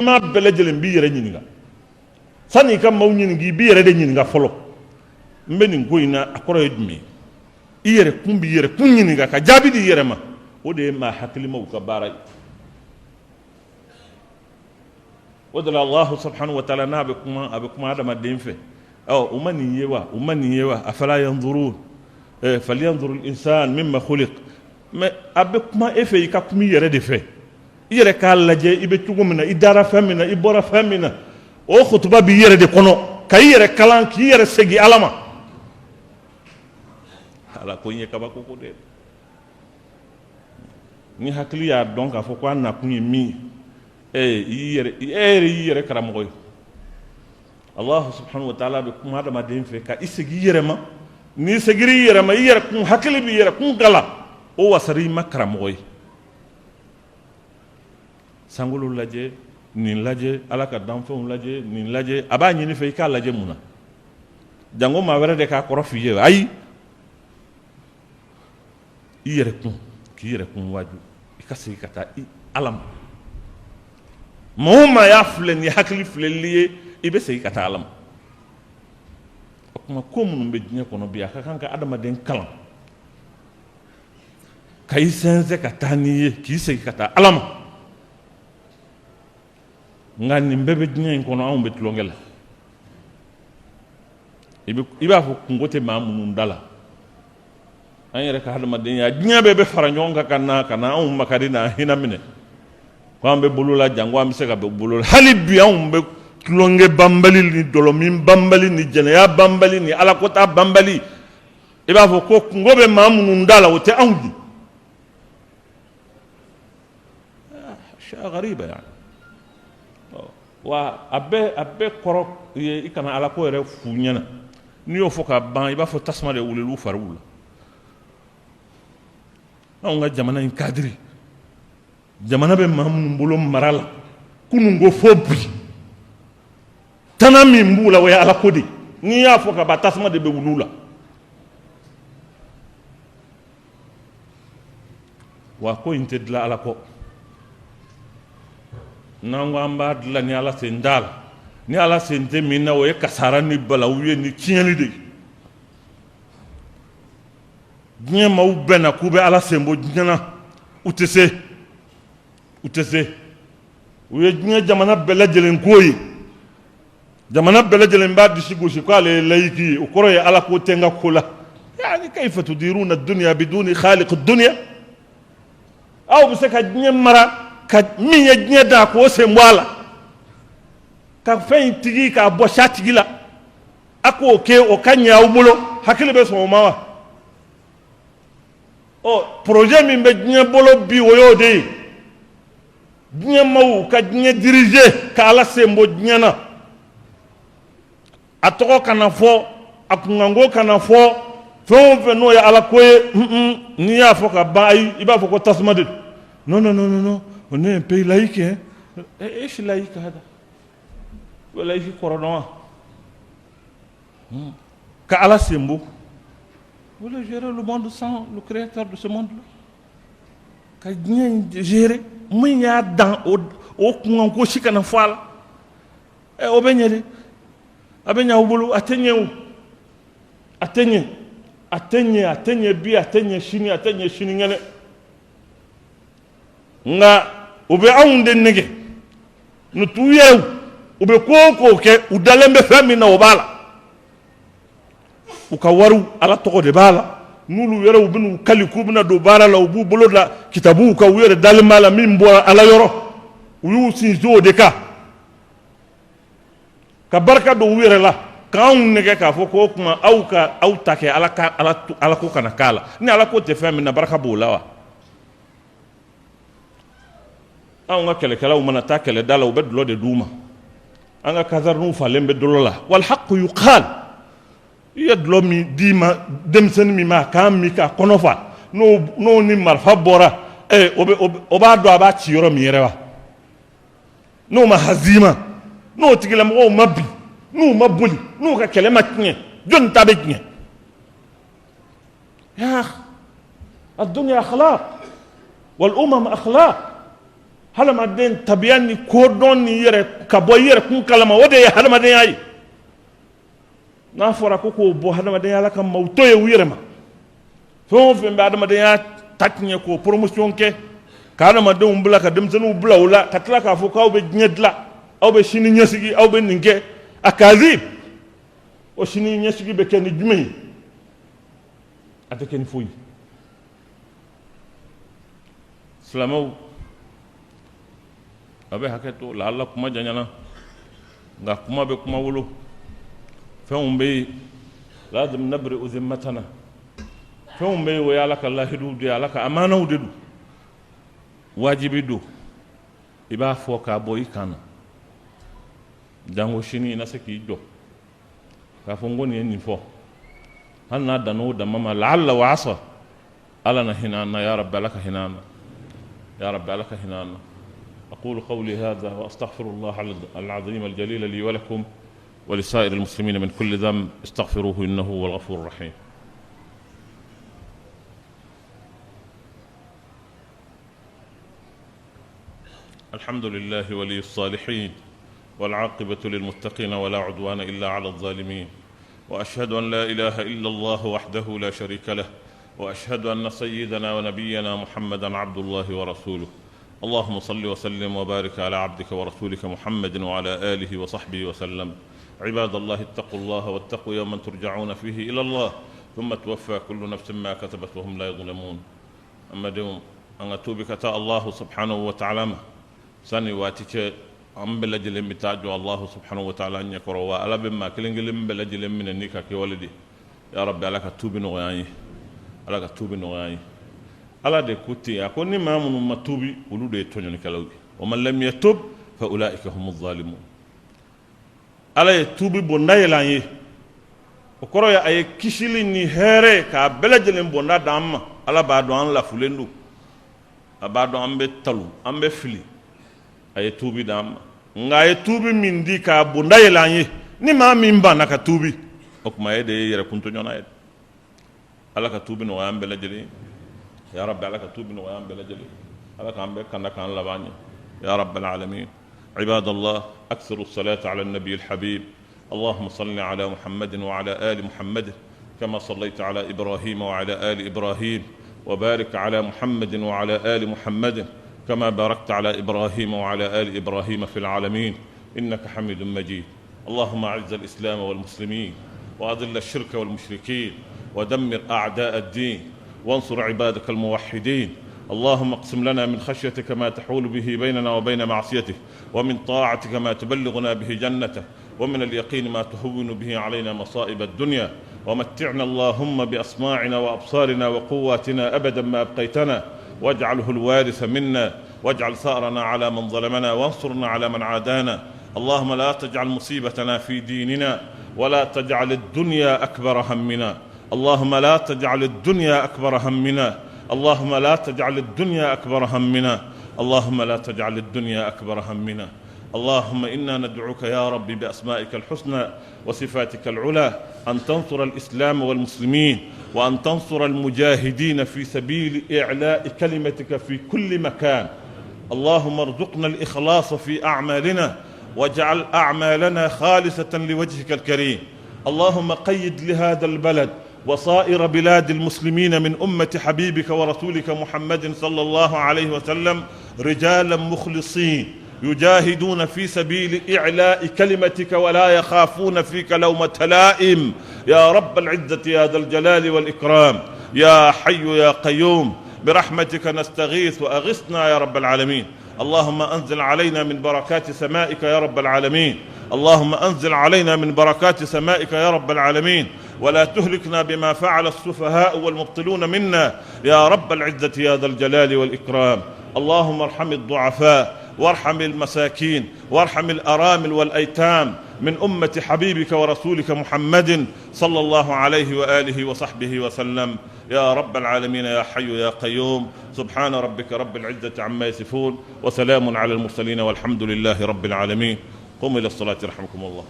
Bɛɛ lajɛlen b'i yɛrɛ ɲininka sani i ka maaw ɲininka, i b'i yɛrɛ de ɲininka fɔlɔ. N bɛ nin ko in na, a kɔrɔ ye jumɛn ye? I yɛrɛ kun b'i yɛrɛ kun ɲininka ka jaabi di i yɛrɛ ma. O de ye maa hakilimaw ka baara ye. O de la, Allahu subhanahu wa taala, n'a bɛ kuma, a bɛ kuma adamaden fɛ. Ɔ, u ma nin ye wa? U ma nin ye wa? Afala yanzurun, falyanzur al-insan mimma khuliq. Mais a bɛ kuma e fɛ, i ka kuma i yɛrɛ de fɛ, i yɛrɛ k'a lajɛ i bɛ cogo min na, i dara fɛn min na, i bɔra fɛn min na. O kutuba b'i yɛrɛ de kɔnɔ ka i yɛrɛ kalan, k'i yɛrɛ segin Ala ma. Ala ko in ye kabako ko de. Ni hakili y'a dɔn k'a fɔ ko a nakun ye min ye, i yɛrɛ, e yɛrɛ y'i yɛrɛ karamɔgɔ ye. Allah subhanahu wa ta'ala bɛ kuma adamaden fɛ ka i segin i yɛrɛ ma. N'i seginna i yɛrɛ ma, i yɛrɛ kun hakili b'i yɛrɛ kun kalan, o wasara i ma karamɔgɔ ye. Sankolo lajɛ, nin lajɛ, Ala ka danfɛnw lajɛ, nin lajɛ. A b'a ɲini fɛ i k'a lajɛ mun na? Jango maa wɛrɛ de k'a kɔrɔ f'i ye? Ayi, i yɛrɛ kun, k'i yɛrɛ kun waaju, i ka segin ka taa i Ala ma. Maa o maa y'a filɛ ni hakili filɛli ye, i bɛ segin ka taa Ala ma. O tuma, ko minnu bɛ diɲɛ kɔnɔ bi, a ka kan ka adamaden kalan ka i sɛnsɛn ka taa n'i ye, k'i segin ka taa Ala ma. Nka nin bɛɛ bɛ diɲɛ in kɔnɔ, anw bɛ tulonkɛ la. I b'a fɔ kunko tɛ maa minnu da la, an yɛrɛ ka hadamadenya, diɲɛ bɛɛ bɛ fara ɲɔgɔn kan ka na anw makari n'an hinɛ minɛ ko an bɛ bolo la, janko an bɛ se ka bɔ bolo la. Hali bi anw bɛ tulonkɛ banbali ni dɔlɔmin banbali ni jɛnɛya banbali ni alakota banbali. I b'a fɔ ko kunko bɛ maa minnu da la, o tɛ anw di. Gariba yani. Wa a bɛɛ kɔrɔ ye i kana Ala ko yɛrɛ f'u ɲɛna. N'i y'o fɔ ka ban, i b'a fɔ tasuma de wulila u fariw la. Anw ka jamana in kadiri, jamana bɛ maa minnu bolo mara la kunun ko fo bi, tana min b'u la, o ye Ala ko de. N'i y'a fɔ ka ban, tasuma de bɛ wuli u la. Wa ko in tɛ dilan Ala kɔ. N'an ko an b'a dilan ni Ala sen t'a la, ni Ala sen tɛ min na, o ye kasara ni balawu ye, ni tiɲɛni de ye. Diɲɛ maaw bɛɛ na k'u bɛ Ala sen bɔ diɲɛ na, u tɛ se, u tɛ se. U ye diɲɛ jamana bɛɛ lajɛlen ko ye, jamana bɛɛ lajɛlen b'a disi gosi k'ale ye laïque ye. O kɔrɔ ye Ala ko tɛ n ka ko la. Yani kayfa tudiruna dunya biduni khaliq dunya? Aw bɛ se ka diɲɛ mara ka min ye diɲɛ da k'o sen bɔ a la, ka fɛn in tigi k'a bɔ sa tigi la, a k'o kɛ, o ka ɲɛ aw bolo? Hakili bɛ sɔn o ma wa? Ɔ, projet min bɛ diɲɛ bolo bi, o y'o de ye. Diɲɛ maaw ka diɲɛ diriger ka Ala sen bɔ diɲɛ na, a tɔgɔ kana fɔ, a kunkanko kana fɔ, fɛn o fɛn n'o ye Ala ko ye, n'i y'a fɔ ka ban, ayi, i b'a fɔ ko tasuma de don. Non, non, non, non, on est un pays laïque, hein. ايش laïque هذا؟ Laïque kɔrɔ dɔn wa? Ka Ala sen bɔ. Vous voulez gérer le monde sans le créateur de ce monde-là? Ka diɲɛ in gérer, min y'a dan, o kunkanko si kana fɔ a la. Ɛ, o bɛ ɲɛ de? A bɛ ɲɛ aw bolo? A tɛ ɲɛ o, a tɛ ɲɛ, a tɛ ɲɛ, a tɛ ɲɛ bi, a tɛ ɲɛ sini, a tɛ ɲɛ sinikɛnɛ. Nka u bɛ anw de nɛgɛ nu t'u yɛrɛw. U bɛ ko o ko kɛ, u dalen bɛ fɛn min na, o b'a la. U ka wariw, Ala tɔgɔ de b'a la. N'olu yɛrɛ u bɛn'u kali k'u bɛna don baara la, u b'u bolo da kitabuw kan, u yɛrɛ dalen b'a la min bɔra Ala yɔrɔ. U y'u sinsin o de kan ka barika don u yɛrɛ la, k'anw nɛgɛ k'a fɔ ko o tuma aw ka aw ta kɛ, Ala ka ala ko kana k'a la. Ni Ala ko tɛ fɛn min na, barika b'o la wa? Anw ka kɛlɛkɛlaw mana taa kɛlɛda la, u bɛ dɔlɔ de d'u ma. An ka caserne falen bɛ dɔlɔ la. Wal haqqu yuqal, i ye dɔlɔ min d'i ma, denmisɛnnin min ma a k'a min k'a kɔnɔ fa, n'o ni marifa bɔra, o b'a dɔn a b'a ci yɔrɔ min yɛrɛ wa? N'o ma hazima, n'o tigilamɔgɔw ma bin, n'u ma boli, n'u ka kɛlɛ ma tiɲɛ, jɔnni ta bɛ tiɲɛ? Ya الدنيا أخلاق والأمم أخلاق. Hadamaden tabiya ni kodɔn ni yɛrɛ ka bɔ i yɛrɛ kun kalama, o de ye hadamadenya ye. N'a fɔra ko k'o bɔ hadamadenya la ka maaw to yen u yɛrɛ ma, fɛn o fɛn bɛ hadamadenya ta tiɲɛ, k'o promotion kɛ, ka hadamadenw bila, ka denmisɛnninw bila o la, ka tila k'a fɔ k'aw bɛ diɲɛ dilan, aw bɛ sini ɲɛsigi, aw bɛ nin kɛ, a kazi o sini ɲɛsigi bɛ kɛ ni jumɛn ye? A tɛ kɛ ni foyi. Silamɛw, a bɛ hakɛ to laala kuma janyana, nka kuma bɛ kuma wolo. Fɛnw bɛ yen, lazim nabri'u zimmatana. Fɛnw bɛ yen, o ye Ala ka lahiduw de ye, Ala ka amanaw de don. Wajibi don i b'a fɔ k'a bɔ i kan na, jango sini i na se k'i jɔ k'a fɔ n ko nin ye nin fɔ. Hali n'a dan o dama ma, laala wa asa, Ala na hinɛ an na. Ya rabbi, Ala ka hinɛ an na. Ya rabbi, Ala ka hinɛ an na. أقول قولي هذا وأستغفر الله العظيم الجليل لي ولكم ولسائر المسلمين من كل ذنب، استغفروه إنه هو الغفور الرحيم. الحمد لله ولي الصالحين، والعاقبة للمتقين، ولا عدوان إلا على الظالمين، وأشهد أن لا إله إلا الله وحده لا شريك له، وأشهد أن سيدنا ونبينا محمدا عبد الله ورسوله. اللهم صل وسلم وبارك على عبدك ورسولك محمد وعلى آله وصحبه وسلم. عباد الله، اتقوا الله واتقوا يوما ترجعون فيه إلى الله، ثم توفى كل نفس ما كسبت وهم لا يظلمون. An badenw, an ka tubi ka taa Allahu subhanahu wa ta'ala ma sani waati cɛ. An bɛɛ lajɛlen bɛ taa jɔ Allahu subhanahu wa ta'ala ɲɛkɔrɔ, wa Ala bɛ maa kelen kelen bɛɛ lajɛlen minɛ n'i ka kɛwale de. Ya rabbi, Ala ka tubi nɔgɔya an ye, Ala ka tubi nɔgɔya an ye. Ala de ko ten, a ko ni maa minnu ma tubi, olu de ye tɔɲɔnikɛlaw ye. Wa man lam yatub fa ulaika humu zalimun. Ala ye tubi bonda yɛlɛ an ye, o kɔrɔ ye a ye kisili ni hɛrɛ k'a bɛɛ lajɛlen bonda d'an ma. Ala b'a dɔn an lafulen don, a b'a dɔn an bɛ talon, an bɛ fili, a ye tubi d'an ma. Nka a ye tubi min di k'a bonda yɛlɛ an ye, ni maa min banna ka tubi, o tuma e de ye yɛrɛkun tɔɲɔna ye. Ala ka tubi nɔgɔya an bɛɛ lajɛlen. Ya rabbi, Ala ka tubi nɔgɔya an bɛɛ lajɛlen. Ala k'an bɛɛ kanda k'an laban ɲɛ, ya rabbal alamin. عباد الله، أكثروا الصلاة على النبي الحبيب. اللهم صل على محمد وعلى آل محمد كما صليت على إبراهيم وعلى آل إبراهيم، وبارك على محمد وعلى آل محمد كما باركت على إبراهيم وعلى آل إبراهيم في العالمين إنك حميد مجيد. اللهم أعز الإسلام والمسلمين، وأذل الشرك والمشركين، ودمر أعداء الدين، وانصر عبادك الموحدين. اللهم اقسم لنا من خشيتك ما تحول به بيننا وبين معصيتك، ومن طاعتك ما تبلغنا به جنتك، ومن اليقين ما تهون به علينا مصائب الدنيا. ومتعنا اللهم بأسماعنا وأبصارنا وقواتنا أبدا ما أبقيتنا، واجعله الوارث منا، واجعل ثأرنا على من ظلمنا، وانصرنا على من عادانا. اللهم لا تجعل مصيبتنا في ديننا، ولا تجعل الدنيا أكبر همنا. اللهم لا تجعل الدنيا أكبر همنا. اللهم لا تجعل الدنيا أكبر همنا. اللهم لا تجعل الدنيا أكبر همنا. اللهم إنا ندعوك يا رب بأسمائك الحسنى وصفاتك العلى أن تنصر الإسلام والمسلمين، وأن تنصر المجاهدين في سبيل إعلاء كلمتك في كل مكان. اللهم ارزقنا الإخلاص في أعمالنا، واجعل أعمالنا خالصة لوجهك الكريم. اللهم قيد لهذا البلد وصائر بلاد المسلمين من أمة حبيبك ورسولك محمد صلى الله عليه وسلم رجالا مخلصين يجاهدون في سبيل إعلاء كلمتك ولا يخافون فيك لومة لائم، يا رب العزة، يا ذا الجلال والإكرام، يا حي يا قيوم، برحمتك نستغيث وأغثنا يا رب العالمين. اللهم أنزل علينا من بركات سمائك يا رب العالمين. اللهم أنزل علينا من بركات سمائك يا رب العالمين، ولا تهلكنا بما فعل السفهاء والمبطلون منا، يا رب العزة، يا ذا الجلال والإكرام. اللهم ارحم الضعفاء، وارحم المساكين، وارحم الأرامل والأيتام من أمة حبيبك ورسولك محمد صلى الله عليه وآله وصحبه وسلم، يا رب العالمين، يا حي يا قيوم. سبحان ربك رب العزة عما يصفون، وسلام على المرسلين، والحمد لله رب العالمين. قوموا إلى الصلاة رحمكم الله.